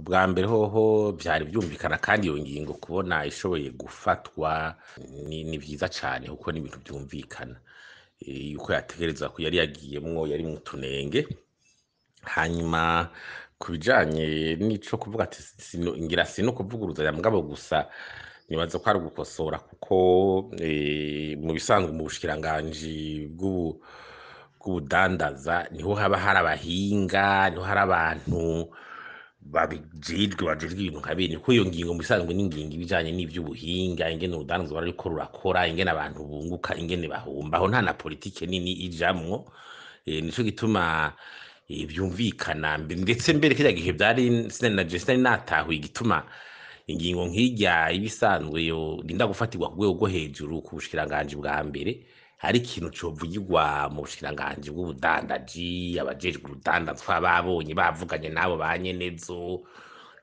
Ubwa mbere hoho vyari vyumvikana, kandi iyo ngingo kubona ishoboye gufatwa ni vyiza cane, kuko ni ibintu vyumvikana yuko yategerezwa ko yari yagiyemwo yari mu tunenge. Hanyuma ku bijanye n'ico kuvuga ati ngira si no kuvuguruzanya, mugabo gusa nibaza ko ari ugukosora, kuko mu bisanzwe mu bushikiranganji bw'ubudandaza niho haba hari abahinga, niho hari abantu babijejwe, bajejwe ibintu nka bene, kuko iyo ngingo mu bisanzwe ni ingingo ibijanye n'ivy'ubuhinga, ingene urudandazwa ruriko rurakora, ingene abantu bunguka, ingene bahomba. Aho nta na politike nini ijamwo. Nico gituma vyumvikana. Ndetse mbere kirya gihe vyari sinari natahuye igituma ingingo nk'irya iba isanzwe yorinda gufatirwa ku rwego rwo hejuru, ku bushikiranganji bwa mbere, hari ikintu covugirwa mu bushikiranganji bw'ubudandaji, abajejwe urudandazwa babonye bavuganye n'abo ba nyenezo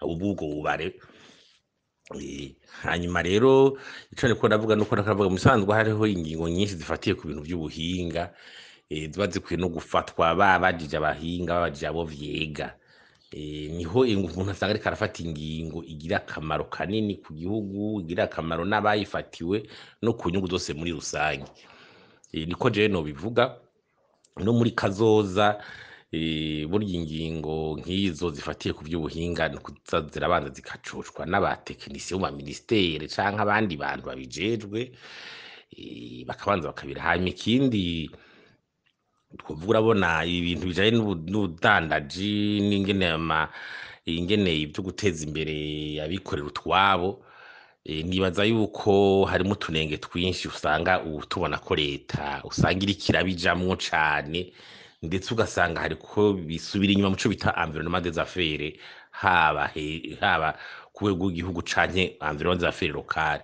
ubwo bubare. Hanyuma rero ico niko ndavuga nuko nakavuga mu bisanzwe hariho ingingo nyinshi zifatiye ku bintu vy'ubuhinga, ziba zikwiye no gufatwa babajije abahinga, babajije abo vyega. Niho umuntu asanga ariko arafata ingingo igira akamaro kanini ku gihugu, igira akamaro n'abayifatiwe no ku nyungu zose muri rusange. Niko jewe nobivuga. No muri kazoza, burya ingingo nk'izo zifatiye ku vy'ubuhinga ni ukuza zirabanza zikacoshwa n'abatekinisiye bo mu maministere canke abandi bantu babijejwe, bakabanza bakabira. Hanyuma ikindi twovuga, urabona ibintu bijanye n'ubudandaji n'ingene ingene ivyo guteza imbere abikorera utwabo, nibaza yuko harimo utunenge twinshi usanga ubu tubona ko leta usanga iriko irabijamwo cane, ndetse ugasanga hariko bisubira inyuma muco bita environnement des affaires, haba ku rwego rw'igihugu canke environnement des affaires locales.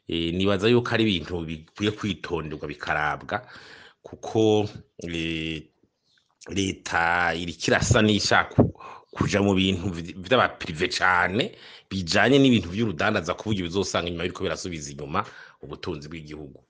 Nibaza yuko ari ibintu bikwiye kwitonderwa bikarabwa, kuko leta iriko irasa n'ishaka kuja mu bintu vy'aba privé cane bijanye n'ibintu vy'urudandaza, ku buryo bizosanga inyuma biriko birasubiza inyuma ubutunzi bw'igihugu.